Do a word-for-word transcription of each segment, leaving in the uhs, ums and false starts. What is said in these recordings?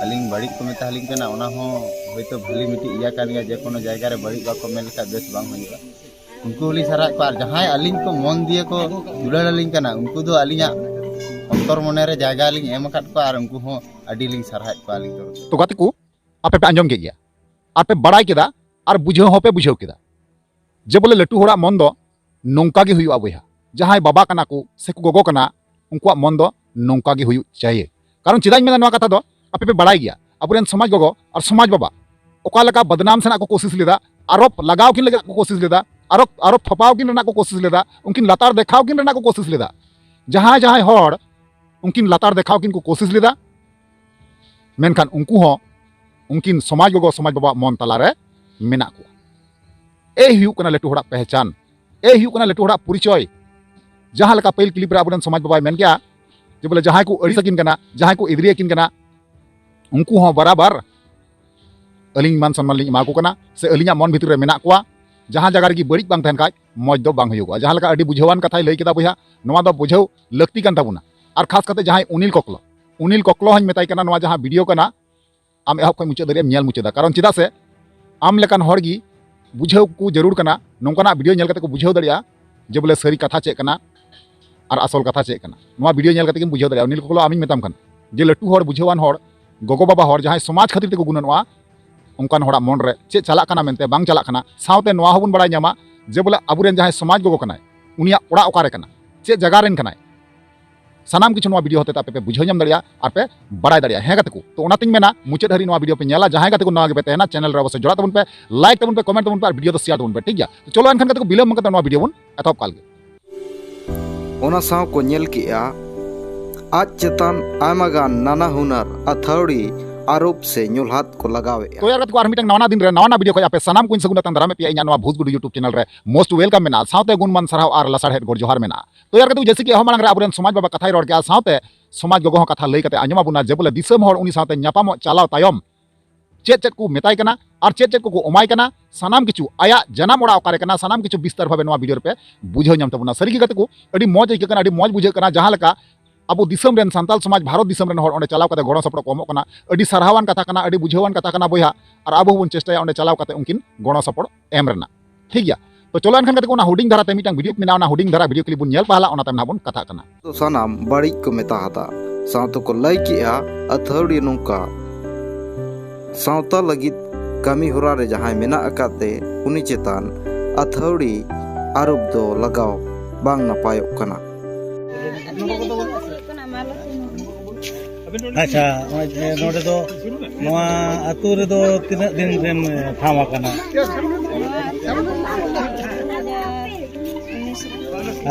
ᱟᱹᱞᱤᱧ ᱵᱟᱹᱲᱤᱡ ᱠᱚ ᱢᱮᱛᱟ ᱟᱹᱞᱤᱧ ᱠᱟᱱᱟ, ᱚᱱᱟ ᱦᱚᱸ ᱦᱚᱭᱛᱳ ᱵᱷᱟᱹᱞᱤ ᱢᱤᱫᱴᱤᱡ ᱤᱭᱟᱹ ᱠᱟᱱ ᱜᱮᱭᱟ᱾ ᱡᱮ ᱠᱳᱱᱳ ᱡᱟᱭᱜᱟ ᱨᱮ ᱵᱟᱹᱲᱤᱡ ᱵᱟᱠᱚ ᱢᱮᱱ ᱞᱮᱠᱷᱟᱱ ᱵᱮᱥ ᱵᱟᱝ ᱦᱩᱭᱩᱜᱼᱟ᱾ ᱩᱱᱠᱩ ᱦᱚᱸᱞᱤᱧ ᱥᱟᱨᱦᱟᱣᱮᱫ ᱠᱚᱣᱟ, ᱟᱨ ᱡᱟᱦᱟᱸᱭ ᱟᱹᱞᱤᱧ ᱠᱚ ᱢᱚᱱ ᱫᱤᱭᱮ ᱠᱚ ᱫᱩᱞᱟᱹᱲ ᱟᱹᱞᱤᱧ ᱠᱟᱱᱟ, ᱩᱱᱠᱩ ᱫᱚ ᱟᱹᱞᱤᱧᱟᱜ ᱚᱱᱛᱚᱨ ᱢᱚᱱᱮ ᱨᱮ ᱡᱟᱭᱜᱟ ᱞᱤᱧ ᱮᱢ ᱟᱠᱟᱫ ᱠᱚᱣᱟ, ᱟᱨ ᱩᱱᱠᱩ ᱦᱚᱸ ᱟᱹᱰᱤ ᱞᱤᱧ ᱥᱟᱨᱦᱟᱣᱮᱫ ᱠᱚᱣᱟ ᱟᱹᱞᱤᱧ ᱛᱚᱨᱚᱯ ᱛᱮ᱾ ᱛᱚ ᱜᱟᱛᱮ ᱠᱚ, ᱟᱯᱮ ᱯᱮ ᱟᱸᱡᱚᱢ ᱠᱮᱫ ᱜᱮᱭᱟ, ᱟᱨ ᱯᱮ ᱵᱟᱲᱟᱭ ᱠᱮᱫᱟ, ᱟᱨ ᱵᱩᱡᱷᱟᱹᱣ ᱦᱚᱸᱯᱮ ᱵᱩᱡᱷᱟᱹᱣ ᱠᱮᱫᱟ᱾ ᱡᱮ ᱵᱚᱞᱮ ᱞᱟᱹᱴᱩ ᱦᱚᱲᱟᱜ ᱢᱚᱱ ᱫᱚ ᱱᱚᱝᱠᱟ ᱜᱮ ᱦᱩᱭᱩᱜᱼᱟ ᱵᱚᱭᱦᱟ᱾ ᱡᱟᱦᱟᱸᱭ ᱵᱟᱵᱟ ᱠᱟᱱᱟ ᱠᱚ ᱥᱮ ᱠᱚ ᱜᱚᱜᱚ ᱠᱟᱱᱟ, ᱩᱱᱠᱩᱣᱟᱜ ᱢᱚᱱ ᱫᱚ ᱱᱚᱝᱠᱟ ᱜᱮ ᱦᱩᱭᱩᱜ ᱪᱟᱭᱮ᱾ ᱠᱟᱨᱚᱱ ᱪᱮᱫᱟᱜ ᱤᱧ ᱢᱮᱱᱟ ᱱᱚᱣᱟ ᱠᱟᱛᱷᱟ ᱫᱚ, ᱟᱯᱮ ᱯᱮ ᱵᱟᱲᱟᱭ ᱜᱮᱭᱟ, ᱟᱵᱚᱨᱮᱱ ᱥᱚᱢᱟᱡᱽ ᱜᱚᱜᱚ ᱟᱨ ᱥᱚᱢᱟᱡᱽ ᱵᱟᱵᱟ ᱚᱠᱟ ᱞᱮᱠᱟ ᱵᱚᱫᱱᱟᱢ ᱥᱮᱱᱟᱜ ᱠᱚ ᱠᱳᱥᱤᱥ ᱞᱮᱫᱟ, ᱟᱨᱳᱯ ᱞᱟᱜᱟᱣ ᱠᱤᱱ ᱞᱟᱹᱜᱤᱫ ᱠᱚ ᱠᱳᱥᱤᱥ ᱞᱮᱫᱟ, ᱟᱨᱳᱯ, ᱟᱨᱳᱯ ᱛᱷᱟᱯᱟᱣ ᱠᱤᱱ ᱨᱮᱱᱟᱜ ᱠᱚ ᱠᱳᱥᱤᱥ ᱞᱮᱫᱟ, ᱩᱱᱠᱤᱱ ᱞᱟᱛᱟᱨ ᱫᱮᱠᱷᱟᱣ ᱠᱤᱱ ᱨᱮᱱᱟᱜ ᱠᱚ ᱠᱳᱥᱤᱥ ᱞᱮᱫᱟ᱾ ᱡᱟᱦᱟᱸᱭ ᱡᱟᱦᱟᱸᱭ ᱦᱚᱲ ᱩᱱᱠᱤᱱ ᱞᱟᱛᱟᱨ ᱫᱮᱠᱷᱟᱣ ᱠᱤᱱ ᱠᱚ ᱠᱳᱥᱤᱥ ᱞᱮᱫᱟ, ᱢᱮᱱᱠᱷᱟᱱ ᱩᱱᱠᱩ ᱦᱚᱸ ᱩᱱᱠᱤᱱ ᱥᱚᱢᱟᱡᱽ ᱜᱚᱜᱚ ᱥᱚᱢᱟᱡᱽ ᱵᱟᱵᱟᱣᱟᱜ ᱢᱚᱱ ᱛᱟᱞᱟᱨᱮ ᱢᱮᱱᱟᱜ ᱠᱚᱣᱟ᱾ ᱮᱭ ᱦᱩᱭᱩᱜ ᱠᱟᱱᱟ ᱞᱟᱹᱴᱩ ᱦᱚᱲᱟᱜ ᱯᱮᱦᱪᱟᱱ, ᱮᱭ ᱦᱩᱭᱩᱜ ᱠᱟᱱᱟ ᱞᱟᱹᱴᱩ ᱦᱚᱲᱟᱜ ᱯᱚᱨᱤᱪᱚᱭ᱾ ᱡᱟᱦᱟᱸ ᱞᱮᱠᱟ ᱯᱟᱹᱦᱤᱞ ᱠᱞᱤᱯ ᱨᱮ ᱟᱵᱚᱨᱮᱱ ᱥᱚᱢᱟᱡᱽ ᱵᱟᱵᱟᱭ ᱢᱮᱱ ᱠᱮᱜᱼᱟ, ᱡᱮ ᱵᱚᱞᱮ ᱡᱟᱦᱟᱸᱭ ᱠᱚ ᱟᱹᱲᱤᱥ ᱟᱹᱠᱤᱱ ᱠᱟᱱᱟ, ᱡᱟᱦᱟᱸᱭ ᱠᱚ ᱮᱫᱽᱨᱤ ᱟᱹᱠᱤᱱ ᱠᱟᱱᱟ, ᱩᱱᱠᱩ ᱦᱚᱸ ᱵᱟᱨᱟᱵᱟᱨ ᱟᱹᱞᱤᱧ ᱢᱟᱱ ᱥᱚᱱᱢᱟᱱ ᱞᱤᱧ ᱮᱢᱟ ᱠᱚ ᱠᱟᱱᱟ, ᱥᱮ ᱟᱹᱞᱤᱧᱟᱜ ᱢᱚᱱ ᱵᱷᱤᱛᱨᱤ ᱨᱮ ᱢᱮᱱᱟᱜ ᱠᱚᱣᱟ᱾ ᱡᱟᱦᱟᱸ ᱡᱟᱭᱜᱟ ᱨᱮᱜᱮ ᱵᱟᱹᱲᱤᱡ ᱵᱟᱝ ᱛᱟᱦᱮᱱ ᱠᱷᱟᱡ, ᱢᱚᱡᱽ ᱫᱚ ᱵᱟᱝ ᱦᱩᱭᱩᱜᱚᱜᱼᱟ᱾ ᱡᱟᱦᱟᱸ ᱞᱮᱠᱟ ᱟᱹᱰᱤ ᱵᱩᱡᱷᱟᱹᱣᱟᱱ ᱠᱟᱛᱷᱟᱭ ᱞᱟᱹᱭ ᱠᱮᱫᱟ ᱵᱚᱭᱦᱟ, ᱱᱚᱣᱟ ᱫᱚ ᱵᱩᱡᱷᱟᱹᱣ ᱞᱟᱹᱠᱛᱤ ᱠᱟᱱ ᱛᱟᱵᱚᱱᱟ᱾ ᱟᱨ ᱠᱷᱟᱥ ᱠᱟᱛᱮ ᱡᱟᱦᱟᱸᱭ ᱚᱱᱤᱞ ᱠᱚᱠᱞᱚ, ᱚᱱᱤᱞ ᱠᱚᱠᱞᱚ ᱦᱚᱸᱧ ᱢᱮᱛᱟᱭ ᱠᱟᱱᱟ, ᱱᱚᱣᱟ ᱡᱟᱦᱟᱸ ᱵᱷᱤᱰᱤᱭᱳ ᱠᱟᱱᱟ, ᱟᱢ ᱮᱦᱚᱵ ᱠᱷᱚᱱ ᱢᱩᱪᱟᱹᱫ ᱫᱷᱟᱹᱨᱤᱡ ᱮᱢ ᱧᱮᱞ ᱢᱩᱪᱟᱹᱫᱟ᱾ ᱠᱟᱨᱚᱱ ᱪᱮᱫᱟᱜ ᱥᱮ ᱟᱢ ᱞᱮᱠᱟᱱ ᱦᱚᱲ ᱜᱮ ᱵᱩᱡᱷᱟᱹᱣ ᱠᱚ ᱡᱟᱹᱨᱩᱲ ᱠᱟᱱᱟ, ᱱᱚᱝᱠᱟᱱᱟᱜ ᱵᱷᱤᱰᱤᱭᱳ ᱧᱮᱞ ᱠᱟᱛᱮ ᱠᱚ ᱵᱩᱡᱷᱟᱹᱣ ᱫᱟᱲᱮᱭᱟᱜᱼᱟ ᱡᱮ ᱵᱚᱞᱮ ᱥᱟᱹᱨᱤ ᱠᱟᱛᱷᱟ ᱪᱮᱫ ᱠᱟᱱᱟ ᱟᱨ ᱟᱥᱚᱞ ᱠᱟᱛᱷᱟ ᱪᱮᱫ ᱠᱟᱱᱟ᱾ ᱱᱚᱣᱟ ᱵᱷᱤᱰᱤᱭᱳ ᱧᱮᱞ ᱠᱟᱛᱮ ᱜᱮᱢ ᱵᱩᱡᱷᱟᱹᱣ ᱫᱟᱲᱮᱭᱟᱜᱼᱟ᱾ ᱚᱱᱤᱞ ᱠᱚᱠᱞᱚ, ᱟᱢᱤᱧ ᱢᱮᱛᱟᱢ ᱠᱟᱱᱟ ᱡᱮ ᱞᱟᱹᱴᱩ ᱦᱚᱲ, ᱵᱩᱡᱷᱟᱹᱣᱟᱱ ᱦᱚᱲ, ᱜᱚᱜᱚ ᱵᱟᱵᱟ ᱦᱚᱲ, ᱡᱟᱦᱟᱸᱭ ᱥᱚᱢᱟᱡᱽ ᱠᱷᱟᱹᱛᱤᱨ ᱛᱮᱠᱚ ᱜᱩᱱᱟᱹᱱᱚᱜᱼᱟ, ᱚᱱᱠᱟᱱ ᱦᱚᱲᱟᱜ ᱢᱚᱱ ᱨᱮ ᱪᱮᱫ ᱪᱟᱞᱟᱜ ᱠᱟᱱᱟ ᱢᱮᱱᱛᱮ ᱵᱟᱝ ᱪᱟᱞᱟᱜ ᱠᱟᱱᱟ᱾ ᱥᱟᱶᱛᱮ ᱱᱚᱣᱟ ᱦᱚᱸᱵᱚᱱ ᱵᱟᱲᱟᱭ ᱧᱟᱢᱟ ᱡᱮ ᱵᱚᱞᱮ ᱟᱵᱚᱨᱮᱱ ᱡᱟᱦᱟᱸᱭ ᱥᱚᱢᱟᱡᱽ ᱜᱚᱜᱚ ᱠᱟᱱᱟᱭ, ᱩᱱᱤᱭᱟᱜ ᱚᱲᱟᱜ ᱚᱠᱟᱨᱮ ᱠᱟᱱᱟ, ᱪᱮᱫ ᱡᱟᱭᱜᱟ ᱨᱮᱱ ᱠᱟᱱᱟᱭ, ᱥᱟᱱᱟᱢ ᱠᱤᱪᱷᱩ ᱱᱚᱣᱟ ᱵᱷᱤᱰᱤᱭᱳ ᱦᱚᱛᱮᱛᱮ ᱟᱯᱮ ᱯᱮ ᱵᱩᱡᱷᱟᱹᱣ ᱧᱟᱢ ᱫᱟᱲᱮᱭᱟᱜᱼᱟ ᱟᱨ ᱯᱮ ᱵᱟᱲᱟᱭ ᱫᱟᱲᱮᱭᱟᱜᱼᱟ᱾ ᱦᱮᱸ ᱜᱟᱛᱮ ᱠᱚ, ᱛᱚ ᱚᱱᱟᱛᱤᱧ ᱢᱮᱱᱟ ᱢᱩᱪᱟᱹᱫ ᱦᱟᱹᱨᱤᱡ ᱱᱚᱣᱟ ᱵᱷᱤᱰᱤᱭᱳ ᱯᱮ ᱧᱮᱞᱟ᱾ ᱡᱟᱦᱟᱸᱭ ᱜᱟᱛᱮ ᱠᱚ ᱱᱟᱣᱟ ᱜᱮᱯᱮ ᱛᱟᱦᱮᱱᱟ, ᱪᱮᱱᱮᱞ ᱨᱮ ᱚᱵᱚᱥᱥᱳᱭ ᱡᱚᱲᱟᱜ ᱛᱟᱵᱚᱱ ᱯᱮ, ᱞᱟᱭᱤᱠ ᱛᱟᱵᱚᱱ ᱯᱮ, ᱠᱚᱢᱮᱱᱴ ᱛᱟᱵᱚᱱ ᱯᱮ, ᱟᱨ ᱵᱷᱤᱰᱤᱭᱳ ᱫᱚ ᱥᱮᱭᱟᱨ ᱛᱟᱵᱚᱱ ᱯᱮ, ᱴᱷᱤᱠ ᱜᱮᱭᱟ? ᱛᱚ ᱪᱚᱞᱚ ᱮᱱᱠᱷᱟᱱ ᱜᱟᱛᱮ ᱠᱚ, ᱵᱤᱞᱚᱢ ᱵᱟᱝ ᱠᱟᱛᱮ ᱱᱚᱣᱟ ᱵᱷᱤᱰᱤᱭᱳ ᱵᱚᱱ ᱮᱛᱚᱦᱚᱵ ᱠᱟᱜ ᱞᱮᱜᱮ᱾ ᱚᱱᱟ ᱥᱟᱶ ᱠᱚ ᱧᱮᱞ ᱠᱮᱜᱼᱟ ᱟᱡ ᱪᱮᱛᱟᱱ ᱟᱭᱢᱟ ᱜᱟᱱ ᱱᱟᱱᱟ ᱦᱩᱱᱟᱹᱨ ᱟᱹᱛᱷᱟᱹᱣᱲᱤ ᱟᱨᱳᱯ ᱥᱮ ᱧᱩᱞᱦᱟᱫ ᱠᱚ ᱞᱟᱜᱟᱣᱮᱫᱼᱟ᱾ ᱛᱚ ᱭᱟᱨ ᱜᱟᱛᱮ ᱠᱚ, ᱟᱨ ᱢᱤᱫᱴᱟᱝ ᱱᱟᱣᱟ ᱱᱟᱣᱟ ᱫᱤᱱ ᱨᱮ ᱱᱟᱣᱟ ᱱᱟᱣᱟ ᱵᱷᱤᱰᱤᱭᱳ ᱠᱷᱚᱱ ᱟᱯᱮ ᱥᱟᱱᱟᱢ ᱠᱚᱧ ᱥᱟᱹᱜᱩᱱ ᱟᱛᱟᱝ ᱫᱟᱨᱟᱢᱮᱫ ᱯᱮᱭᱟ ᱤᱧᱟᱹᱜ ᱱᱚᱣᱟ ᱵᱷᱩᱛ ᱜᱩᱰᱩ YouTube ᱪᱮᱱᱮᱞ ᱨᱮ᱾ ᱢᱳᱥᱴ ᱣᱮᱞᱠᱟᱢ ᱢᱮᱱᱟᱜᱼᱟ, ᱥᱟᱶᱛᱮ ᱜᱩᱱᱢᱟᱱ ᱥᱟᱨᱦᱟᱣ ᱟᱨ ᱞᱟᱥᱟᱲᱦᱮᱫ ᱜᱚᱰ ᱡᱚᱦᱟᱨ ᱢᱮᱱᱟᱜᱼᱟ᱾ ᱛᱚ ᱭᱟᱨ ᱜᱟᱛᱮ ᱠᱚ, ᱡᱮᱭᱥᱮ ᱠᱤ ᱮᱦᱚᱵ ᱢᱟᱲᱟᱝ ᱨᱮ ᱟᱵᱚᱨᱮᱱ ᱥᱚᱢᱟᱡᱽ ᱵᱟᱵᱟ ᱠᱟᱛᱷᱟᱭ ᱨᱚᱲ ᱠᱮᱜᱼᱟ, ᱥᱟᱶᱛᱮ ᱥᱚᱢᱟᱡᱽ ᱜᱚᱜᱚ ᱦᱚᱸ ᱠᱟᱛᱷᱟ ᱞᱟᱹᱭ ᱠᱟᱛᱮ ᱟᱸᱡᱚᱢ ᱟᱵᱚᱱᱟ ᱡᱮ ᱵᱚᱞᱮ ᱫᱤᱥᱚᱢ ᱦᱚᱲ ᱩᱱᱤ ᱥᱟᱶᱛᱮ ᱧᱟᱯᱟᱢᱚᱜ ᱪᱟᱞᱟᱣ ᱛᱟᱭᱚᱢ ᱪᱮᱫ ᱪᱮᱫ ᱠᱚ ᱢᱮᱛᱟᱭ ᱠᱟᱱᱟ ᱟᱨ ᱪᱮᱫ ᱪᱮᱫ ᱠᱚᱠᱚ ᱮᱢᱟᱭ ᱠᱟᱱᱟ, ᱥᱟᱱᱟᱢ ᱠᱤᱪᱷᱩ ᱟᱭᱟᱜ ᱡᱟᱱᱟᱢ ᱚᱲᱟᱜ ᱚᱠᱟᱨᱮ ᱠᱟᱱᱟ, ᱥᱟᱱᱟᱢ ᱠᱤᱪᱷᱩ ᱵᱤᱥᱛᱟᱨ ᱵᱷᱟᱵᱮ ᱱᱚᱣᱟ ᱵᱷᱤᱰᱤᱭᱳ ᱨᱮᱯᱮ ᱵᱩᱡᱷᱟᱹᱣ ᱧᱟᱢ ᱛᱟᱵᱚᱱᱟ᱾ ᱥᱟᱹᱨᱤ ᱜᱮ ᱜᱟᱛᱮ ᱠᱚ, ᱟᱹᱰᱤ ᱢᱚᱡᱽ ᱟᱹᱭᱠᱟᱹᱜ ᱠᱟᱱᱟ, ᱟᱹᱰᱤ ᱢᱚᱡᱽ ᱵᱩᱡᱷᱟᱹᱜ ᱠᱟᱱᱟ᱾ ᱡᱟᱦᱟᱸ ᱞᱮᱠᱟ ᱟᱵᱚ ᱫᱤᱥᱚᱢ ᱨᱮᱱ ᱥᱟᱱᱛᱟᱲ ᱥᱚᱢᱟᱡᱽ, ᱵᱷᱟᱨᱚᱛ ᱫᱤᱥᱚᱢ ᱨᱮᱱ ᱦᱚᱲ ᱚᱸᱰᱮ ᱪᱟᱞᱟᱣ ᱠᱟᱛᱮ ᱜᱚᱲᱚ ᱥᱚᱯᱚᱦᱚᱫ ᱠᱚ ᱮᱢᱚᱜ ᱠᱟᱱᱟ᱾ ᱟᱹᱰᱤ ᱥᱟᱨᱦᱟᱣᱟᱱ ᱠᱟᱛᱷᱟ ᱠᱟᱱᱟ, ᱟᱹᱰᱤ ᱵᱩᱡᱷᱟᱹᱣᱟᱱ ᱠᱟᱛᱷᱟ ᱠᱟᱱᱟ ᱵᱚᱭᱦᱟ, ᱟᱨ ᱟᱵᱚ ᱦᱚᱸᱵᱚᱱ ᱪᱮᱥᱴᱟᱭᱟ ᱚᱸᱰᱮ ᱪᱟᱞᱟᱣ ᱠᱟᱛᱮ ᱩᱱᱠᱤᱱ ᱜᱚᱲᱚ ᱥᱚᱯᱚᱦᱚᱫ ᱮᱢ ᱨᱮᱱᱟᱜ᱾ ᱴᱷᱤᱠ ᱜᱮᱭᱟ, ᱛᱚ ᱪᱚᱞᱚ ᱮᱱᱠᱷᱟᱱ ᱠᱟᱛᱮ ᱚᱱᱟ ᱦᱩᱰᱤᱧ ᱫᱷᱟᱨᱟ ᱛᱮ ᱢᱤᱫᱴᱟᱝ ᱵᱷᱤᱰᱤᱭᱳ ᱢᱮᱱᱟᱜᱼᱟ, ᱚᱱᱟ ᱦᱩᱰᱤᱧ ᱫᱷᱟᱨᱟ ᱵᱷᱤᱰᱤᱭᱳ ᱠᱞᱤᱯ ᱵᱚᱱ ᱧᱮᱞ ᱯᱟᱦᱞᱟ, ᱚᱱᱟ ᱛᱟᱭᱚᱢ ᱱᱟᱦᱟᱜ ᱵᱚᱱ ᱠᱟᱛᱷᱟᱜ ᱠᱟᱱᱟ᱾ ᱫᱚ ᱥᱟᱱᱟᱢ ᱵᱟᱹᱲᱤᱡ ᱠᱚ ᱢᱮᱛᱟ ᱦᱟᱫᱟ᱾ ᱥᱟᱶᱛᱮ ᱠᱚ ᱞᱟᱹᱭ ᱠᱮᱜᱼᱟ ᱟᱹᱛᱷᱟᱹᱣᱲᱤ ᱱᱚᱝᱠᱟ, ᱥᱟᱶᱛᱟ ᱞᱟᱹᱜᱤᱫ ᱠᱟᱹᱢᱤ ᱦᱚᱨᱟ ᱨᱮ ᱡᱟᱦᱟᱸᱭ ᱢᱮᱱᱟᱜ ᱟᱠᱟᱫ ᱛᱮ ᱩᱱᱤ ᱪᱮᱛᱟᱱ ᱟᱹᱛᱷᱟᱹᱣᱲᱤ ᱟᱨᱳᱯ ᱫᱚ ᱞᱟᱜᱟᱣ ᱵᱟᱝ ᱱᱟᱯᱟᱭᱚᱜ ᱠᱟᱱᱟ᱾ ᱟᱪᱪᱷᱟ, ᱱᱚᱜᱼᱚᱭ ᱡᱮ ᱱᱚᱰᱮ ᱫᱚ, ᱱᱚᱣᱟ ᱟᱹᱛᱩ ᱨᱮᱫᱚ ᱛᱤᱱᱟᱹᱜ ᱫᱤᱱ ᱨᱮᱢ ᱴᱷᱟᱶ ᱟᱠᱟᱱᱟ?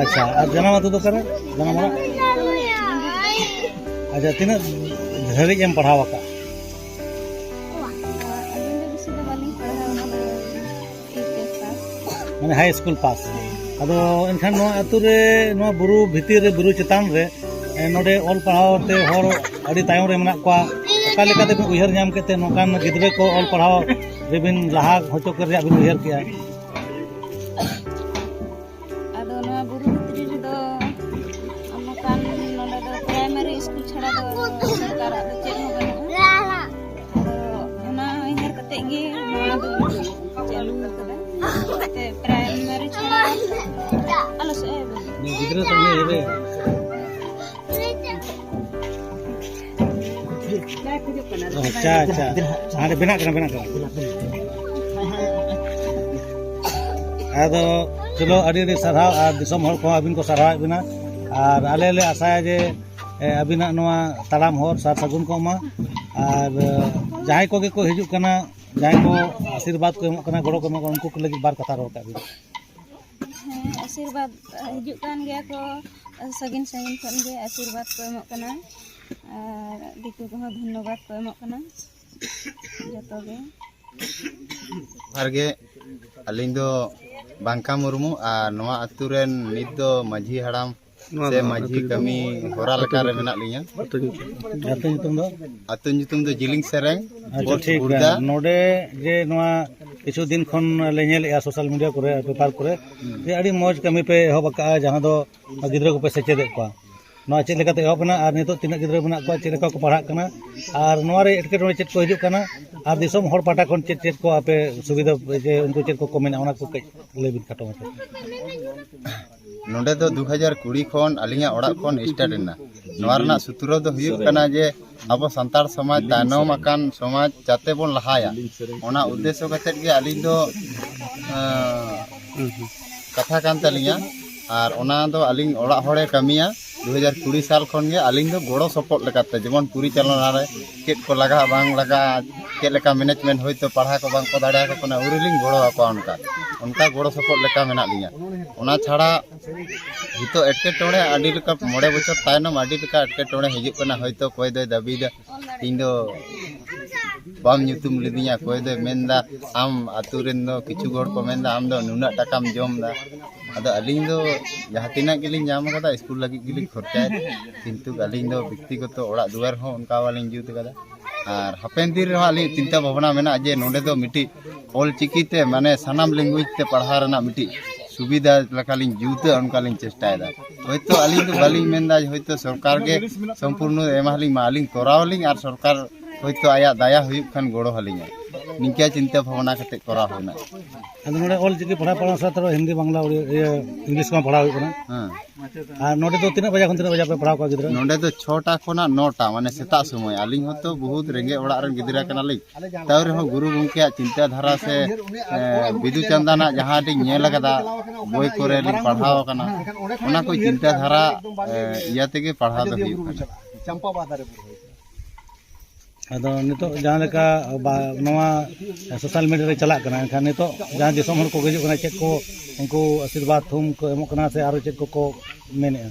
ᱟᱪᱪᱷᱟ, ᱟᱨ ᱡᱟᱱᱟᱢ ᱟᱹᱛᱩ ᱫᱚ ᱚᱠᱟᱨᱮ? ᱡᱟᱱᱟᱢ ᱚᱲᱟᱜ? ᱟᱪᱪᱷᱟ, ᱛᱤᱱᱟᱹᱜ ᱫᱷᱟᱹᱨᱤᱡ ᱮᱢ ᱯᱟᱲᱦᱟᱣ ᱟᱠᱟᱫ? ᱟᱹᱞᱤᱧ ᱫᱚ ᱵᱮᱥᱤ ᱫᱚ ᱵᱟᱹᱞᱤᱧ ᱯᱟᱲᱦᱟᱣ ᱠᱟᱱᱟ, ᱮᱭᱤᱪ ᱮᱥ ᱯᱟᱥ᱾ ᱢᱟᱱᱮ ᱦᱟᱭ ᱥᱠᱩᱞ ᱯᱟᱥ᱾ ᱟᱫᱚ ᱮᱱᱠᱷᱟᱱ ᱱᱚᱣᱟ ᱟᱹᱛᱩ ᱨᱮ, ᱱᱚᱣᱟ ᱵᱩᱨᱩ ᱵᱷᱤᱛᱤᱨ ᱨᱮ, ᱵᱩᱨᱩ ᱪᱮᱛᱟᱱ ᱨᱮ, ᱮ, ᱱᱚᱰᱮ ᱚᱞ ᱯᱟᱲᱦᱟᱣ ᱛᱮ ᱦᱚᱲ ᱟᱹᱰᱤ ᱛᱟᱭᱚᱢ ᱨᱮ ᱢᱮᱱᱟᱜ ᱠᱚᱣᱟ᱾ ᱚᱠᱟ ᱞᱮᱠᱟᱛᱮ ᱵᱤᱱ ᱩᱭᱦᱟᱹᱨ ᱧᱟᱢ ᱠᱮᱫ ᱛᱮ ᱱᱚᱝᱠᱟᱱ ᱜᱤᱫᱽᱨᱟᱹ ᱠᱚ ᱚᱞ ᱯᱟᱲᱦᱟᱣ ᱨᱮᱵᱤᱱ ᱞᱟᱦᱟ ᱦᱚᱪᱚ ᱠᱚ ᱨᱮᱭᱟᱜ ᱵᱤᱱ ᱩᱭᱦᱟᱹᱨ ᱠᱮᱜᱼᱟ? ᱟᱫᱚ ᱱᱚᱣᱟ ᱵᱩᱨᱩ ᱵᱷᱤᱛᱨᱤ ᱨᱮᱫᱚ ᱱᱚᱝᱠᱟᱱ, ᱱᱚᱰᱮ ᱫᱚ ᱯᱨᱟᱭᱢᱟᱨᱤ ᱥᱠᱩᱞ ᱪᱷᱟᱲᱟ ᱫᱚ ᱥᱚᱨᱠᱟᱨᱟᱜ ᱫᱚ ᱪᱮᱫ ᱦᱚᱸ ᱵᱟᱹᱱᱩᱜᱼᱟ᱾ ᱟᱫᱚ ᱚᱱᱟ ᱩᱭᱦᱟᱹᱨ ᱠᱟᱛᱮ ᱜᱮ ᱱᱚᱣᱟ ᱫᱚ ᱪᱟᱹᱞᱩ ᱟᱠᱟᱫᱟ᱾ ᱛᱮ ᱯᱨᱟᱭᱢᱟᱨᱤ ᱪᱷᱟᱲᱟ ᱟᱞᱚ ᱥᱮᱫ ᱮ ᱜᱤᱫᱽᱨᱟᱹ ᱛᱟᱦᱮᱸ ᱨᱮ᱾ ᱟᱪᱪᱷᱟ, ᱟᱪᱪᱷᱟ᱾ ᱦᱟᱸᱰᱮ ᱵᱮᱱᱟᱜ ᱠᱟᱱᱟ, ᱵᱮᱱᱟᱜ ᱠᱟᱱᱟ᱾ ᱟᱫᱚ ᱪᱚᱞᱚ, ᱟᱹᱰᱤ ᱟᱹᱰᱤ ᱥᱟᱨᱦᱟᱣ, ᱟᱨ ᱫᱤᱥᱚᱢ ᱦᱚᱲ ᱠᱚᱦᱚᱸ ᱟᱹᱵᱤᱱ ᱠᱚ ᱥᱟᱨᱦᱟᱣᱮᱫ ᱵᱤᱱᱟ, ᱟᱨ ᱟᱞᱮ ᱞᱮ ᱟᱥᱟᱭᱟ ᱡᱮ, ᱮ, ᱟᱹᱵᱤᱱᱟᱜ ᱱᱚᱣᱟ ᱛᱟᱲᱟᱢ ᱦᱚᱨ ᱥᱟᱨ ᱥᱟᱹᱜᱩᱱ ᱠᱚᱜ ᱢᱟ, ᱟᱨ, ᱮ, ᱡᱟᱦᱟᱸᱭ ᱠᱚᱜᱮ ᱠᱚ ᱦᱤᱡᱩᱜ ᱠᱟᱱᱟ, ᱡᱟᱦᱟᱸᱭ ᱠᱚ ᱟᱥᱤᱨᱵᱟᱫᱽ ᱠᱚ ᱮᱢᱚᱜ ᱠᱟᱱᱟ, ᱜᱚᱲᱚ ᱠᱚ ᱮᱢᱚᱜ ᱠᱟᱱᱟ, ᱩᱱᱠᱩ ᱠᱚ ᱞᱟᱹᱜᱤᱫ ᱵᱟᱨ ᱠᱟᱛᱷᱟ ᱨᱚᱲ ᱠᱟᱜ ᱵᱤᱱ᱾ ᱦᱮᱸ, ᱟᱥᱤᱨᱵᱟᱫᱽ ᱦᱤᱡᱩᱜ ᱠᱟᱱ ᱜᱮᱭᱟ ᱠᱚ, ᱥᱟᱺᱜᱤᱧ ᱥᱟᱺᱜᱤᱧ ᱠᱷᱚᱱ ᱜᱮ ᱟᱥᱤᱨᱵᱟᱫᱽ ᱠᱚ ᱮᱢᱚᱜ ᱠᱟᱱᱟ, ᱟᱨ ᱫᱤᱠᱩ ᱠᱚᱦᱚᱸ ᱫᱷᱚᱱᱱᱚᱵᱟᱫᱽ ᱠᱚ ᱮᱢᱚᱜ ᱠᱟᱱᱟ ᱡᱚᱛᱚ ᱜᱮ᱾ ᱡᱚᱦᱟᱨ ᱜᱮ, ᱟᱹᱞᱤᱧ ᱫᱚ ᱵᱟᱝᱠᱟ ᱢᱩᱨᱢᱩ, ᱟᱨ ᱱᱚᱣᱟ ᱟᱹᱛᱩ ᱨᱮᱱ ᱱᱤᱛ ᱫᱚ ᱢᱟᱹᱡᱷᱤ ᱦᱟᱲᱟᱢ ᱱᱚᱣᱟ ᱥᱮ ᱫᱚ ᱢᱟᱹᱡᱷᱤ ᱟᱹᱛᱩ ᱧᱩᱛᱩᱢ? ᱠᱟᱹᱢᱤ ᱦᱚᱨᱟ ᱞᱮᱠᱟ ᱨᱮ ᱢᱮᱱᱟᱜ ᱞᱤᱧᱟ᱾ ᱟᱹᱛᱩ ᱧᱩᱛᱩᱢ? ᱟᱹᱛᱩ ᱧᱩᱛᱩᱢ ᱫᱚ? ᱟᱹᱛᱩ ᱧᱩᱛᱩᱢ ᱫᱚ ᱡᱤᱞᱤᱝ ᱥᱮᱨᱮᱝ, ᱟᱪᱪᱷᱟ, ᱯᱳᱥᱴ ᱴᱷᱤᱠ ᱜᱩᱲᱫᱟ᱾ ᱜᱮᱭᱟ᱾ ᱱᱚᱰᱮ ᱡᱮ ᱱᱚᱣᱟ ᱠᱤᱪᱷᱩ ᱫᱤᱱ ᱠᱷᱚᱱ ᱞᱮ ᱧᱮᱞᱮᱜᱼᱟ ᱥᱳᱥᱟᱞ ᱢᱤᱰᱤᱭᱟ ᱠᱚᱨᱮ, ᱯᱮᱯᱟᱨ ᱠᱚᱨᱮ, ᱦᱩᱸ᱾ ᱡᱮ ᱟᱹᱰᱤ ᱢᱚᱡᱽ ᱠᱟᱹᱢᱤ ᱯᱮ ᱮᱦᱚᱵ ᱟᱠᱟᱜᱼᱟ, ᱡᱟᱦᱟᱸ ᱫᱚ ᱜᱤᱫᱽᱨᱟᱹ ᱠᱚᱯᱮ ᱥᱮᱪᱮᱫᱮᱫ ᱠᱚᱣᱟ᱾ ᱱᱚᱣᱟ ᱪᱮᱫ ᱞᱮᱠᱟᱛᱮ ᱮᱦᱚᱵ ᱮᱱᱟ ᱟᱨ ᱱᱤᱛᱚᱜ ᱛᱤᱱᱟᱹᱜ ᱜᱤᱫᱽᱨᱟᱹ ᱢᱮᱱᱟᱜ ᱠᱚᱣᱟ, ᱪᱮᱫ ᱞᱮᱠᱟ ᱠᱚ ᱯᱟᱲᱦᱟᱜ ᱠᱟᱱᱟ, ᱟᱨ ᱱᱚᱣᱟ ᱨᱮ ᱮᱴᱠᱮᱴᱚᱬᱮ ᱪᱮᱫ ᱠᱚ ᱦᱤᱡᱩᱜ ᱠᱟᱱᱟ, ᱟᱨ ᱫᱤᱥᱚᱢ ᱦᱚᱲ ᱯᱟᱦᱴᱟ ᱠᱷᱚᱱ ᱪᱮᱫ ᱪᱮᱫ ᱠᱚ ᱟᱯᱮ ᱥᱩᱵᱤᱫᱷᱟ, ᱡᱮ ᱩᱱᱠᱩ ᱪᱮᱫ ᱠᱚᱠᱚ ᱢᱮᱱᱟ, ᱚᱱᱟ ᱠᱚ ᱠᱟᱹᱡ ᱞᱟᱹᱭ ᱵᱤᱱ ᱠᱷᱟᱴᱚ ᱢᱟᱪᱷᱟ᱾ ᱱᱚᱰᱮ ᱫᱚ ᱫᱩ ᱦᱟᱡᱟᱨ ᱠᱩᱲᱤ ᱠᱷᱚᱱ ᱟᱹᱞᱤᱧᱟᱜ ᱚᱲᱟᱜ ᱠᱷᱚᱱ start ᱮᱱᱟ᱾ ᱱᱚᱣᱟ ᱨᱮᱱᱟᱜ ᱥᱩᱛᱨᱚ ᱫᱚ ᱦᱩᱭᱩᱜ ᱠᱟᱱᱟ ᱡᱮ ᱟᱵᱚ ᱥᱟᱱᱛᱟᱲ ᱥᱚᱢᱟᱡᱽ ᱛᱟᱭᱱᱚᱢ ᱟᱠᱟᱱ ᱥᱚᱢᱟᱡᱽ ᱡᱟᱛᱮ ᱵᱚᱱ ᱞᱟᱦᱟᱭᱟ, ᱚᱱᱟ ᱩᱫᱽᱫᱮᱥᱥᱚ ᱠᱟᱛᱮᱫ ᱜᱮ ᱟᱹᱞᱤᱧ ᱫᱚ, ᱟᱸ, ᱠᱟᱛᱷᱟ ᱠᱟᱱ ᱛᱟᱹᱞᱤᱧᱟ᱾ ᱟᱨ ᱚᱱᱟ ᱫᱚ ᱟᱹᱞᱤᱧ ᱚᱲᱟᱜ ᱦᱚᱲᱮ ᱠᱟᱹᱢᱤᱭᱟ᱾ ᱫᱩ ᱦᱟᱡᱟᱨ ᱠᱩᱲᱤ ᱥᱟᱞ ᱠᱷᱚᱱ ᱜᱮ ᱟᱹᱞᱤᱧ ᱫᱚ ᱜᱚᱲᱚ ᱥᱚᱯᱚᱦᱚᱫ ᱞᱮᱠᱟᱛᱮ, ᱡᱮᱢᱚᱱ ᱯᱚᱨᱤᱪᱟᱞᱚᱱᱟ ᱨᱮ ᱪᱮᱫ ᱠᱚ ᱞᱟᱜᱟᱜᱼᱟ ᱵᱟᱝ ᱞᱟᱜᱟᱜᱼᱟ, ᱪᱮᱫ ᱞᱮᱠᱟ management ᱦᱚᱭᱛᱳ ᱯᱟᱲᱦᱟᱣ ᱠᱚ ᱵᱟᱝ ᱠᱚ ᱫᱟᱲᱮᱭᱟᱠᱚ ᱠᱟᱱᱟ, ᱩᱱ ᱨᱮᱞᱤᱧ ᱜᱚᱲᱚ ᱟᱠᱚᱣᱟ᱾ ᱚᱱᱠᱟ, ᱚᱱᱠᱟ ᱜᱚᱲᱚ ᱥᱚᱯᱚᱦᱚᱫ ᱞᱮᱠᱟ ᱢᱮᱱᱟᱜ ᱞᱤᱧᱟ᱾ ᱚᱱᱟ ᱪᱷᱟᱲᱟ ᱱᱤᱛᱚᱜ ᱮᱴᱠᱮᱴᱚᱬᱮ ᱟᱹᱰᱤ ᱞᱮᱠᱟ, ᱢᱚᱬᱮ ᱵᱚᱪᱷᱚᱨ ᱛᱟᱭᱱᱚᱢ ᱟᱹᱰᱤ ᱞᱮᱠᱟ ᱮᱴᱠᱮᱴᱚᱬᱮ ᱦᱤᱡᱩᱜ ᱠᱟᱱᱟ᱾ ᱦᱚᱭᱛᱳ ᱚᱠᱚᱭ ᱫᱚᱭ ᱫᱟᱹᱵᱤᱭᱮᱫᱟ, ᱤᱧ ᱫᱚ ᱵᱟᱢ ᱧᱩᱛᱩᱢ ᱞᱤᱫᱤᱧᱟ, ᱚᱠᱚᱭ ᱫᱚᱭ ᱢᱮᱱᱫᱟ ᱟᱢ ᱟᱹᱛᱩ ᱨᱮᱱ ᱫᱚ, ᱠᱤᱪᱷᱩ ᱦᱚᱲ ᱠᱚ ᱢᱮᱱᱫᱟ ᱟᱢ ᱫᱚ ᱱᱩᱱᱟᱹᱜ ᱴᱟᱠᱟᱢ ᱡᱚᱢ ᱮᱫᱟ᱾ ᱟᱫᱚ ᱟᱹᱞᱤᱧ ᱫᱚ ᱡᱟᱦᱟᱸ ᱛᱤᱱᱟᱹᱜ ᱜᱮᱞᱤᱧ ᱧᱟᱢ ᱠᱟᱫᱟ ᱥᱠᱩᱞ ᱞᱟᱹᱜᱤᱫ ᱜᱮᱞᱤᱧ ᱠᱷᱚᱨᱪᱟᱭᱮᱫᱟ, ᱠᱤᱱᱛᱩ ᱟᱹᱞᱤᱧ ᱫᱚ ᱵᱮᱠᱛᱤᱜᱚᱛᱚ ᱚᱲᱟᱜ ᱫᱩᱣᱟᱹᱨ ᱦᱚᱸ ᱚᱱᱠᱟ ᱵᱟᱞᱤᱧ ᱡᱩᱛ ᱠᱟᱫᱟ᱾ ᱟᱨ ᱦᱟᱯᱮᱱ ᱫᱤᱱ ᱨᱮᱦᱚᱸ ᱟᱹᱞᱤᱧ ᱪᱤᱱᱛᱟᱹ ᱵᱷᱟᱵᱽᱱᱟ ᱢᱮᱱᱟᱜᱼᱟ ᱡᱮ ᱱᱚᱰᱮ ᱫᱚ ᱢᱤᱫᱴᱤᱡ ᱚᱞ ᱪᱤᱠᱤ ᱛᱮ, ᱢᱟᱱᱮ ᱥᱟᱱᱟᱢ language ᱛᱮ ᱯᱟᱲᱦᱟᱣ ᱨᱮᱱᱟᱜ ᱢᱤᱫᱴᱤᱡ ᱥᱩᱵᱤᱫᱷᱟ ᱞᱮᱠᱟᱞᱤᱧ ᱡᱩᱛᱟ, ᱚᱱᱠᱟᱞᱤᱧ ᱪᱮᱥᱴᱟᱭᱮᱫᱟ᱾ ᱦᱚᱭᱛᱳ ᱟᱹᱞᱤᱧ ᱫᱚ ᱵᱟᱹᱞᱤᱧ ᱢᱮᱱᱫᱟ ᱡᱮ ᱦᱚᱭᱛᱳ ᱥᱚᱨᱠᱟᱨ ᱜᱮ ᱥᱚᱢᱯᱩᱨᱱᱚ ᱮᱢᱟᱞᱤᱧ ᱢᱟ, ᱟᱹᱞᱤᱧ ᱠᱚᱨᱟᱣ ᱟᱹᱞᱤᱧ ᱟᱨ ᱥᱚᱨᱠᱟᱨ ᱦᱚᱭᱛᱳ ᱟᱭᱟᱜ ᱫᱟᱭᱟ ᱦᱩᱭᱩᱜ ᱠᱷᱟᱱ ᱜᱚᱲᱚ ᱟᱹᱞᱤᱧᱟ᱾ ᱱᱤᱝᱠᱟ ᱪᱤᱱᱛᱟᱹ ᱵᱷᱟᱵᱽᱱᱟ ᱠᱟᱛᱮ ᱠᱚᱨᱟᱣ ᱦᱩᱭᱱᱟ᱾ ᱟᱫᱚ ᱱᱚᱰᱮ ᱚᱞ ᱪᱤᱠᱤ ᱯᱟᱲᱦᱟᱣ ᱯᱟᱲᱦᱟᱣ ᱥᱟᱶᱛᱮ ᱟᱨᱚ ᱦᱤᱱᱫᱤ, ᱵᱟᱝᱞᱟ, ᱩᱲᱤᱭᱟ, ᱤᱭᱟᱹ, English ᱠᱚᱦᱚᱸ ᱯᱟᱲᱦᱟᱣ ᱦᱩᱭᱩᱜ ᱠᱟᱱᱟ᱾ ᱦᱮᱸ᱾ ᱟᱨ ᱱᱚᱰᱮ ᱫᱚ ᱛᱤᱱᱟᱹᱜ ᱵᱟᱡᱟ ᱠᱷᱚᱱ ᱛᱤᱱᱟᱹᱜ ᱵᱟᱡᱟ ᱯᱮ ᱯᱟᱲᱦᱟᱣ ᱠᱚᱣᱟ ᱜᱤᱫᱽᱨᱟᱹ? ᱱᱚᱰᱮ ᱫᱚ ᱪᱷᱚᱴᱟ ᱠᱷᱚᱱᱟᱜ ᱱᱚᱴᱟ, ᱢᱟᱱᱮ ᱥᱮᱛᱟᱜ ᱥᱚᱢᱚᱭ᱾ ᱟᱹᱞᱤᱧ ᱦᱚᱸᱛᱚ ᱵᱚᱦᱩᱛ ᱨᱮᱸᱜᱮᱡ ᱚᱲᱟᱜ ᱨᱮᱱ ᱜᱤᱫᱽᱨᱟᱹ ᱠᱟᱱᱟᱞᱤᱧ, ᱛᱟᱣ ᱨᱮᱦᱚᱸ ᱜᱩᱨᱩ ᱜᱚᱢᱠᱮᱭᱟᱜ ᱪᱤᱱᱛᱟᱹ ᱫᱷᱟᱨᱟ ᱥᱮ, ᱮ, ᱵᱤᱫᱩ ᱪᱟᱸᱫᱟᱱᱟᱜ ᱡᱟᱦᱟᱸ ᱞᱤᱧ ᱧᱮᱞ ᱟᱠᱟᱫᱟ, ᱵᱳᱭ ᱠᱚᱨᱮ ᱞᱤᱧ ᱯᱟᱲᱦᱟᱣ ᱟᱠᱟᱱᱟ, ᱚᱱᱟ ᱠᱚ ᱪᱤᱱᱛᱟᱹ ᱫᱷᱟᱨᱟ, ᱮ, ᱤᱭᱟᱹ ᱛᱮᱜᱮ ᱯᱟᱲᱦᱟᱣ ᱫᱚ ᱦᱩᱭᱩᱜ ᱠᱟᱱᱟ᱾ ᱟᱫᱚ ᱱᱤᱛᱚᱜ ᱡᱟᱦᱟᱸ ᱞᱮᱠᱟ ᱵᱟ-, ᱱᱚᱣᱟ social media ᱨᱮ ᱪᱟᱞᱟᱜ ᱠᱟᱱᱟ, ᱮᱱᱠᱷᱟᱱ ᱱᱤᱛᱚᱜ ᱡᱟᱦᱟᱸ ᱫᱤᱥᱚᱢ ᱦᱚᱲ ᱠᱚ ᱦᱤᱡᱩᱜ ᱠᱟᱱᱟ, ᱪᱮᱫ ᱠᱚ ᱩᱱᱠᱩ ᱟᱥᱤᱨᱵᱟᱫᱽ ᱛᱷᱩᱢ ᱠᱚ ᱮᱢᱚᱜ ᱠᱟᱱᱟ ᱥᱮ ᱟᱨᱚ ᱪᱮᱫ ᱠᱚᱠᱚ ᱢᱮᱱᱮᱫᱼᱟ?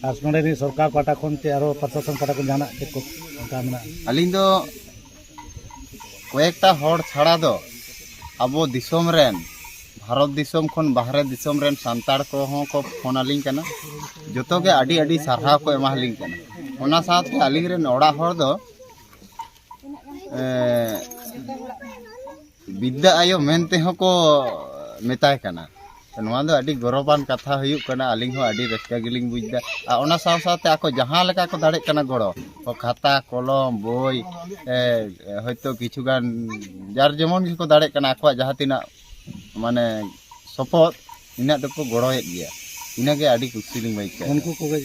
ᱟᱨ ᱱᱚᱰᱮ ᱨᱤᱱ ᱥᱚᱨᱠᱟᱨ ᱯᱟᱦᱴᱟ ᱠᱷᱚᱱ ᱪᱮ ᱟᱨᱚ ᱯᱨᱚᱥᱟᱥᱚᱱ ᱯᱟᱦᱴᱟ ᱠᱷᱚᱱ ᱡᱟᱦᱟᱱᱟᱜ ᱪᱮᱫ ᱠᱚ ᱚᱱᱠᱟ ᱢᱮᱱᱟᱜᱼᱟ? ᱟᱹᱞᱤᱧ ᱫᱚ ᱠᱚᱭᱮᱠᱴᱟ ᱦᱚᱲ ᱪᱷᱟᱲᱟ ᱫᱚ ᱟᱵᱚ ᱫᱤᱥᱚᱢ ᱨᱮᱱ, ᱵᱷᱟᱨᱚᱛ ᱫᱤᱥᱚᱢ ᱠᱷᱚᱱ ᱵᱟᱦᱨᱮ ᱫᱤᱥᱚᱢ ᱨᱮᱱ ᱥᱟᱱᱛᱟᱲ ᱠᱚᱦᱚᱸ ᱠᱚ ᱯᱷᱳᱱ ᱟᱹᱞᱤᱧ ᱠᱟᱱᱟ᱾ ᱡᱚᱛᱚ ᱜᱮ ᱟᱹᱰᱤ ᱟᱹᱰᱤ ᱥᱟᱨᱦᱟᱣ ᱠᱚ ᱮᱢᱟᱞᱤᱧ ᱠᱟᱱᱟ᱾ ᱚᱱᱟ ᱥᱟᱶᱛᱮ ᱟᱹᱞᱤᱧ ᱨᱮᱱ ᱚᱲᱟᱜ ᱦᱚᱲ ᱫᱚ, ᱮ, ᱵᱤᱫᱽᱫᱟᱹ ᱟᱭᱳ ᱢᱮᱱ ᱛᱮᱦᱚᱸ ᱠᱚ ᱢᱮᱛᱟᱭ ᱠᱟᱱᱟ᱾ ᱱᱚᱣᱟ ᱫᱚ ᱟᱹᱰᱤ ᱜᱚᱨᱚᱵᱟᱱ ᱠᱟᱛᱷᱟ ᱦᱩᱭᱩᱜ ᱠᱟᱱᱟ᱾ ᱟᱹᱞᱤᱧ ᱦᱚᱸ ᱟᱹᱰᱤ ᱨᱟᱹᱥᱠᱟᱹ ᱜᱮᱞᱤᱧ ᱵᱩᱡᱽ ᱮᱫᱟ᱾ ᱟᱨ ᱚᱱᱟ ᱥᱟᱶ ᱥᱟᱶᱛᱮ ᱟᱠᱚ ᱡᱟᱦᱟᱸ ᱞᱮᱠᱟ ᱠᱚ ᱫᱟᱲᱮᱜ ᱠᱟᱱᱟ ᱜᱚᱲᱚ, ᱠᱷᱟᱛᱟ, ᱠᱚᱞᱚᱢ, ᱵᱳᱭ, ᱮ, ᱦᱚᱭᱛᱳ ᱠᱤᱪᱷᱩ ᱜᱟᱱ ᱡᱟᱨ ᱡᱮᱢᱚᱱ ᱜᱮᱠᱚ ᱫᱟᱲᱮᱜ ᱠᱟᱱᱟ, ᱟᱠᱚᱣᱟᱜ ᱡᱟᱦᱟᱸ ᱛᱤᱱᱟᱹᱜ ᱢᱟᱱᱮ ᱥᱚᱯᱚᱦᱚᱫ, ᱤᱱᱟᱹᱜ ᱫᱚᱠᱚ ᱜᱚᱲᱚᱭᱮᱫ ᱜᱮᱭᱟ᱾ ᱤᱱᱟᱹᱜᱮ ᱟᱹᱰᱤ ᱠᱩᱥᱤ ᱞᱤᱧ ᱟᱹᱭᱠᱟᱹᱣ ᱮᱫᱟ᱾ ᱩᱱᱠᱩ ᱠᱚᱜᱮ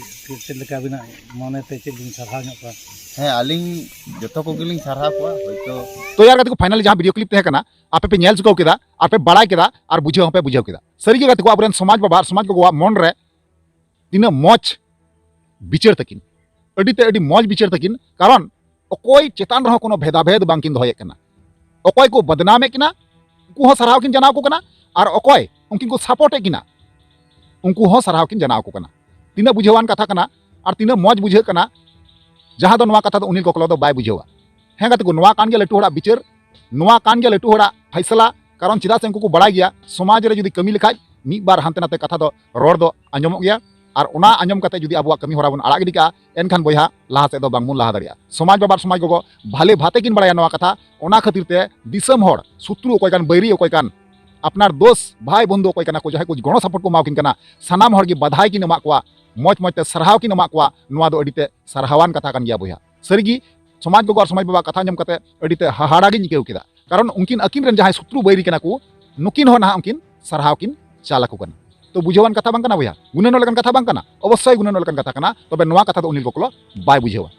ᱪᱮᱫ ᱞᱮᱠᱟ ᱟᱹᱵᱤᱱᱟᱜ ᱢᱚᱱᱮᱛᱮ ᱪᱮᱫ ᱵᱤᱱ ᱥᱟᱨᱦᱟᱣ ᱧᱚᱜ ᱠᱚᱣᱟ? ᱦᱮᱸ, ᱟᱹᱞᱤᱧ ᱡᱚᱛᱚ ᱠᱚᱜᱮᱞᱤᱧ ᱥᱟᱨᱦᱟᱣ ᱠᱚᱣᱟ᱾ ᱦᱚᱭᱛᱳ ᱛᱚ ᱭᱟᱨ ᱜᱟᱛᱮ ᱠᱚ, ᱯᱷᱟᱭᱱᱟᱞ ᱡᱟᱦᱟᱸ ᱵᱷᱤᱰᱤᱭᱳ ᱠᱞᱤᱯ ᱛᱟᱦᱮᱸ ᱠᱟᱱᱟ, ᱟᱯᱮ ᱯᱮ ᱧᱮᱞ ᱪᱩᱠᱟᱹᱣ ᱠᱮᱫᱟ, ᱟᱨ ᱯᱮ ᱵᱟᱲᱟᱭ ᱠᱮᱫᱟ, ᱟᱨ ᱵᱩᱡᱷᱟᱹᱣ ᱦᱚᱸᱯᱮ ᱵᱩᱡᱷᱟᱹᱣ ᱠᱮᱫᱟ᱾ ᱥᱟᱹᱨᱤᱜᱮ ᱜᱟᱛᱮ ᱠᱚ, ᱟᱵᱚᱨᱮᱱ ᱥᱚᱢᱟᱡᱽ ᱵᱟᱵᱟ ᱟᱨ ᱥᱚᱢᱟᱡᱽ ᱜᱚᱜᱚᱣᱟᱜ ᱢᱚᱱ ᱨᱮ ᱛᱤᱱᱟᱹᱜ ᱢᱚᱡᱽ ᱵᱤᱪᱟᱹᱨ ᱛᱟᱹᱠᱤᱱ, ᱟᱹᱰᱤ ᱛᱮ ᱟᱹᱰᱤ ᱢᱚᱡᱽ ᱵᱤᱪᱟᱹᱨ ᱛᱟᱹᱠᱤᱱ᱾ ᱠᱟᱨᱚᱱ ᱚᱠᱚᱭ ᱪᱮᱛᱟᱱ ᱨᱮᱦᱚᱸ ᱠᱳᱱᱳ ᱵᱷᱮᱫᱟᱵᱷᱮᱫ ᱵᱟᱝᱠᱤᱱ ᱫᱚᱦᱚᱭᱮᱫ ᱠᱟᱱᱟ᱾ ᱚᱠᱚᱭ ᱠᱚ ᱵᱚᱫᱱᱟᱢᱮᱫ ᱠᱤᱱᱟ, ᱩᱱᱠᱩ ᱦᱚᱸ ᱥᱟᱨᱦᱟᱣ ᱠᱤᱱ ᱡᱟᱱᱟᱣ ᱟᱠᱚ ᱠᱟᱱᱟ, ᱟᱨ ᱚᱠᱚᱭ ᱩᱱᱠᱤᱱ ᱠᱚ ᱥᱟᱯᱳᱨᱴ ᱮᱫ ᱠᱤᱱᱟ, ᱩᱱᱠᱩ ᱦᱚᱸ ᱥᱟᱨᱦᱟᱣ ᱠᱤᱱ ᱡᱟᱱᱟᱣ ᱟᱠᱚ ᱠᱟᱱᱟ᱾ ᱛᱤᱱᱟᱹᱜ ᱵᱩᱡᱷᱟᱹᱣᱟᱱ ᱠᱟᱛᱷᱟ ᱠᱟᱱᱟ ᱟᱨ ᱛᱤᱱᱟᱹᱜ ᱢᱚᱡᱽ ᱵᱩᱡᱷᱟᱹᱜ ᱠᱟᱱᱟ, ᱡᱟᱦᱟᱸ ᱫᱚ ᱱᱚᱣᱟ ᱠᱟᱛᱷᱟ ᱫᱚ ᱩᱱᱤ ᱜᱚᱠᱞᱚ ᱫᱚ ᱵᱟᱭ ᱵᱩᱡᱷᱟᱹᱣᱟ᱾ ᱦᱮᱸ ᱜᱟᱛᱮ ᱠᱚ, ᱱᱚᱣᱟ ᱠᱟᱱ ᱜᱮᱭᱟ ᱞᱟᱹᱴᱩ ᱦᱚᱲᱟᱜ ᱵᱤᱪᱟᱹᱨ, ᱱᱚᱣᱟ ᱠᱟᱱ ᱜᱮᱭᱟ ᱞᱟᱹᱴᱩ ᱦᱚᱲᱟᱜ ᱯᱷᱟᱭᱥᱟᱞᱟ᱾ ᱠᱟᱨᱚᱱ ᱪᱮᱫᱟᱜ ᱥᱮ ᱩᱱᱠᱩ ᱠᱚ ᱵᱟᱲᱟᱭ ᱜᱮᱭᱟ, ᱥᱚᱢᱟᱡᱽ ᱨᱮ ᱡᱩᱫᱤ ᱠᱟᱹᱢᱤ ᱞᱮᱠᱷᱟᱡ ᱢᱤᱫ ᱵᱟᱨ ᱦᱟᱱᱛᱮ ᱱᱟᱛᱮ ᱠᱟᱛᱷᱟ ᱫᱚ ᱨᱚᱲ ᱫᱚ ᱟᱸᱡᱚᱢᱚᱜ ᱜᱮᱭᱟ᱾ ᱟᱨ ᱚᱱᱟ ᱟᱸᱡᱚᱢ ᱠᱟᱛᱮ ᱡᱩᱫᱤ ᱟᱵᱚᱣᱟᱜ ᱠᱟᱹᱢᱤ ᱦᱚᱨᱟ ᱵᱚᱱ ᱟᱲᱟᱜ ᱜᱤᱰᱤ ᱠᱟᱜᱼᱟ, ᱮᱱᱠᱷᱟᱱ ᱵᱚᱭᱦᱟ ᱞᱟᱦᱟ ᱥᱮᱫ ᱫᱚ ᱵᱟᱝᱵᱚᱱ ᱞᱟᱦᱟ ᱫᱟᱲᱮᱭᱟᱜᱼᱟ᱾ ᱥᱚᱢᱟᱡᱽ ᱵᱟᱵᱟ ᱟᱨ ᱥᱚᱢᱟᱡᱽ ᱜᱚᱜᱚ ᱵᱷᱟᱞᱮ ᱵᱷᱟᱛᱮ ᱠᱤᱱ ᱵᱟᱲᱟᱭᱟ ᱱᱚᱣᱟ ᱠᱟᱛᱷᱟ, ᱚᱱᱟ ᱠᱷᱟᱹᱛᱤᱨ ᱛᱮ ᱫᱤᱥᱚᱢ ᱦᱚᱲ, ᱥᱩᱛᱨᱩ ᱚᱠᱚᱭ ᱠᱟᱱ, ᱵᱟᱹᱭᱨᱤ ᱚᱠᱚᱭ ᱠᱟᱱ, ᱟᱯᱱᱟᱨ ᱫᱳᱥ ᱵᱷᱟᱭ ᱵᱚᱱᱫᱷᱩ ᱚᱠᱚᱭ ᱠᱟᱱᱟ ᱠᱚ, ᱡᱟᱦᱟᱸᱭ ᱠᱚ ᱜᱚᱲᱚ ᱥᱟᱯᱳᱨᱴ ᱠᱚ ᱮᱢᱟᱣᱟᱠᱤᱱ ᱠᱟᱱᱟ, ᱥᱟᱱᱟᱢ ᱦᱚᱲ ᱜᱮ ᱵᱟᱫᱷᱟᱭ ᱠᱤᱱ ᱮᱢᱟᱜ ᱠᱚᱣᱟ, ᱢᱚᱡᱽ ᱢᱚᱡᱽ ᱛᱮ ᱥᱟᱨᱦᱟᱣ ᱠᱤᱱ ᱮᱢᱟᱜ ᱠᱚᱣᱟ᱾ ᱱᱚᱣᱟ ᱫᱚ ᱟᱹᱰᱤ ᱛᱮ ᱥᱟᱨᱦᱟᱣᱟᱱ ᱠᱟᱛᱷᱟ ᱠᱟᱱ ᱜᱮᱭᱟ ᱵᱚᱭᱦᱟ᱾ ᱥᱟᱹᱨᱤᱜᱮ ᱥᱚᱢᱟᱡᱽ ᱜᱚᱜᱚ ᱟᱨ ᱥᱚᱢᱟᱡᱽ ᱵᱟᱵᱟ ᱠᱟᱛᱷᱟ ᱟᱸᱡᱚᱢ ᱠᱟᱛᱮ ᱟᱹᱰᱤ ᱛᱮ ᱦᱟᱦᱟᱲᱟ ᱜᱤᱧ ᱟᱹᱭᱠᱟᱹᱣ ᱠᱮᱫᱟ᱾ ᱠᱟᱨᱚᱱ ᱩᱱᱠᱤᱱ ᱟᱹᱠᱤᱱ ᱨᱮᱱ ᱡᱟᱦᱟᱸᱭ ᱥᱩᱛᱨᱩ ᱵᱟᱹᱭᱨᱤ ᱠᱟᱱᱟ ᱠᱚ, ᱱᱩᱠᱤᱱ ᱦᱚᱸ ᱱᱟᱦᱟᱜ ᱩᱱᱠᱤᱱ ᱥᱟᱨᱦᱟᱣ ᱠᱤᱱ ᱪᱟᱞ ᱟᱠᱚ ᱠᱟᱱᱟ᱾ ᱛᱚ ᱵᱩᱡᱷᱟᱹᱣᱟᱱ ᱠᱟᱛᱷᱟ ᱵᱟᱝ ᱠᱟᱱᱟ ᱵᱚᱭᱦᱟ? ᱜᱩᱱᱟᱹᱱᱚᱜ ᱞᱮᱠᱟᱱ ᱠᱟᱛᱷᱟ ᱵᱟᱝ ᱠᱟᱱᱟ? ᱚᱵᱚᱥᱥᱳᱭ ᱜᱩᱱᱟᱹᱱᱚᱜ ᱞᱮᱠᱟᱱ ᱠᱟᱛᱷᱟ ᱠᱟᱱᱟ᱾ ᱛᱚᱵᱮ ᱱᱚᱣᱟ ᱠᱟᱛᱷᱟ ᱫᱚ ᱩᱱᱤ ᱜᱚᱠᱞᱚ ᱵᱟᱭ ᱵᱩᱡᱷᱟᱹᱣᱟ᱾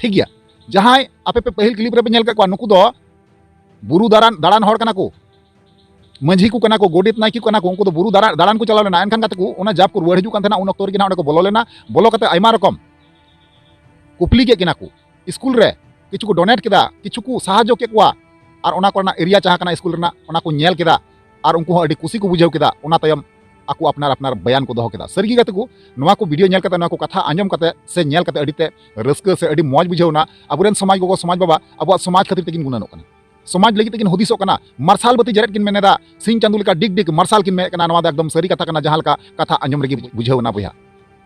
ᱴᱷᱤᱠ ᱜᱮᱭᱟ, ᱡᱟᱦᱟᱸᱭ ᱟᱯᱮ ᱯᱮ ᱯᱟᱹᱦᱤᱞ ᱠᱞᱤᱯ ᱨᱮᱯᱮ ᱧᱮᱞ ᱠᱟᱜ ᱠᱚᱣᱟ, ᱱᱩᱠᱩ ᱫᱚ ᱵᱩᱨᱩ ᱫᱟᱬᱟᱱ, ᱫᱟᱬᱟᱱ ᱦᱚᱲ ᱠᱟᱱᱟ ᱠᱚ, ᱢᱟᱹᱡᱷᱤ ᱠᱚ ᱠᱟᱱᱟ ᱠᱚ, ᱜᱚᱰᱮᱛ ᱱᱟᱭᱠᱮ ᱠᱚ ᱠᱟᱱᱟ ᱠᱚ, ᱩᱱᱠᱩ ᱫᱚ ᱵᱩᱨᱩ ᱫᱟᱬᱟ-, ᱫᱟᱬᱟᱱ ᱠᱚ ᱪᱟᱞᱟᱣ ᱞᱮᱱᱟ᱾ ᱮᱱᱠᱷᱟᱱ ᱠᱟᱛᱮ ᱠᱚ ᱚᱱᱟ ᱡᱟᱵ ᱠᱚ ᱨᱩᱣᱟᱹᱲ ᱦᱤᱡᱩᱜ ᱠᱟᱱ ᱛᱟᱦᱮᱱᱟ, ᱩᱱ ᱚᱠᱛᱚ ᱨᱮᱜᱮ ᱱᱟᱦᱟᱜ ᱚᱸᱰᱮ ᱠᱚ ᱵᱚᱞᱚ ᱞᱮᱱᱟ᱾ ᱵᱚᱞᱚ ᱠᱟᱛᱮ ᱟᱭᱢᱟ ᱨᱚᱠᱚᱢ ᱠᱩᱯᱞᱤ ᱠᱮᱫ ᱠᱤᱱᱟ ᱠᱚ᱾ ᱥᱠᱩᱞ ᱨᱮ ᱠᱤᱪᱷᱩ ᱠᱚ ᱰᱚᱱᱮᱴ ᱠᱮᱫᱟ, ᱠᱤᱪᱷᱩ ᱠᱚ ᱥᱟᱦᱟᱡᱽᱡᱚ ᱠᱮᱫ ᱠᱚᱣᱟ, ᱟᱨ ᱚᱱᱟ ᱠᱚᱨᱮᱱᱟᱜ ᱮᱨᱤᱭᱟ ᱡᱟᱦᱟᱸ ᱠᱟᱱᱟ ᱥᱠᱩᱞ ᱨᱮᱱᱟᱜ, ᱚᱱᱟ ᱠᱚ ᱧᱮᱞ ᱠᱮᱫᱟ, ᱟᱨ ᱩᱱᱠᱩ ᱦᱚᱸ ᱟᱹᱰᱤ ᱠᱩᱥᱤ ᱠᱚ ᱵᱩᱡᱷᱟᱹᱣ ᱠᱮᱫᱟ᱾ ᱚᱱᱟ ᱛᱟᱭᱚᱢ ᱟᱠᱚ ᱟᱯᱱᱟᱨ ᱟᱯᱱᱟᱨ ᱵᱟᱭᱟᱱ ᱠᱚ ᱫᱚᱦᱚ ᱠᱮᱫᱟ᱾ ᱥᱟᱹᱨᱤᱜᱮ ᱜᱟᱛᱮ ᱠᱚ, ᱱᱚᱣᱟ ᱠᱚ ᱵᱷᱤᱰᱤᱭᱳ ᱧᱮᱞ ᱠᱟᱛᱮ, ᱱᱚᱣᱟ ᱠᱚ ᱠᱟᱛᱷᱟ ᱟᱸᱡᱚᱢ ᱠᱟᱛᱮ ᱥᱮ ᱧᱮᱞ ᱠᱟᱛᱮ ᱟᱹᱰᱤ ᱛᱮ ᱨᱟᱹᱥᱠᱟᱹ ᱥᱮ ᱟᱹᱰᱤ ᱢᱚᱡᱽ ᱵᱩᱡᱷᱟᱹᱣ ᱮᱱᱟ᱾ ᱟᱵᱚᱨᱮᱱ ᱥᱚᱢᱟᱡᱽ ᱜᱚᱜᱚ, ᱥᱚᱢᱟᱡᱽ ᱵᱟᱵᱟ ᱟᱵᱚᱣᱟᱜ ᱥᱚᱢᱟᱡᱽ ᱠᱷᱟᱹᱛᱤᱨ ᱛᱮᱠᱤᱱ ᱜᱩᱱᱟᱹᱱᱚᱜ ᱠᱟᱱᱟ, ᱥᱚᱢᱟᱡᱽ ᱞᱟᱹᱜᱤᱫ ᱛᱮᱠᱤᱱ ᱦᱩᱫᱤᱥᱚᱜ ᱠᱟᱱᱟ᱾ ᱢᱟᱨᱥᱟᱞ ᱵᱟᱹᱛᱤ ᱡᱮᱨᱮᱫ ᱠᱤᱱ ᱢᱮᱱ ᱮᱫᱟ, ᱥᱤᱧ ᱪᱟᱸᱫᱚ ᱞᱮᱠᱟ ᱰᱤᱜᱽ ᱰᱤᱜᱽ ᱢᱟᱨᱥᱟᱞ ᱠᱤᱱ ᱢᱮᱱᱮᱫ ᱠᱟᱱᱟ᱾ ᱱᱚᱣᱟ ᱫᱚ ᱮᱠᱫᱚᱢ ᱥᱟᱹᱨᱤ ᱠᱟᱛᱷᱟ ᱠᱟᱱᱟ, ᱡᱟᱦᱟᱸ ᱞᱮᱠᱟ ᱠᱟᱛᱷᱟ ᱟᱸᱡᱚᱢ ᱨᱮᱜᱮ ᱵᱩᱡᱷᱟᱹᱣ ᱮᱱᱟ ᱵᱚᱭᱦᱟ᱾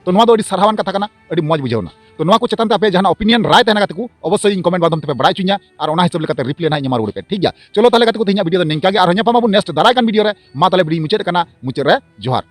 ᱛᱚ ᱱᱚᱣᱟ ᱫᱚ ᱟᱹᱰᱤ ᱥᱟᱨᱦᱟᱣᱟᱱ ᱠᱟᱛᱷᱟ ᱠᱟᱱᱟ, ᱟᱹᱰᱤ ᱢᱚᱡᱽ ᱵᱩᱡᱷᱟᱹᱣ ᱮᱱᱟ᱾ ᱛᱚ ᱱᱚᱣᱟ ᱠᱚ ᱪᱮᱛᱟᱱ ᱛᱮ ᱟᱯᱮ ᱡᱟᱦᱟᱱᱟᱜ opinion, ᱨᱟᱭ ᱛᱟᱦᱮᱱᱟ ᱜᱟᱛᱮ ᱠᱚ, ᱚᱵᱚᱥᱥᱳᱭ ᱤᱧ comment ᱢᱟᱫᱽᱫᱷᱚᱢ ᱛᱮᱯᱮ ᱵᱟᱲᱟᱭ ᱦᱚᱪᱚᱧᱟ, ᱟᱨ ᱚᱱᱟ ᱦᱤᱥᱟᱹᱵ ᱞᱮᱠᱟᱛᱮ reply ᱱᱟᱦᱟᱜ ᱤᱧ ᱮᱢᱟ ᱨᱩᱣᱟᱹᱲ ᱯᱮ, ᱴᱷᱤᱠ ᱜᱮᱭᱟ? ᱪᱚᱞᱚ ᱛᱟᱦᱚᱞᱮ ᱜᱟᱛᱮ ᱠᱚ, ᱛᱮᱦᱮᱧᱟᱜ video ᱫᱚ ᱱᱤᱝᱠᱟ ᱜᱮ, ᱟᱨᱦᱚᱸ ᱧᱟᱯᱟᱢ ᱟᱵᱚᱱ next ᱫᱟᱨᱟᱭ ᱠᱟᱱ video ᱨᱮ᱾ ᱢᱟ ᱛᱟᱦᱚᱞᱮ video ᱢᱩᱪᱟᱹᱫ ᱠᱟᱱᱟ, ᱢᱩᱪᱟᱹᱫ ᱨᱮ ᱡᱚᱦᱟᱨ᱾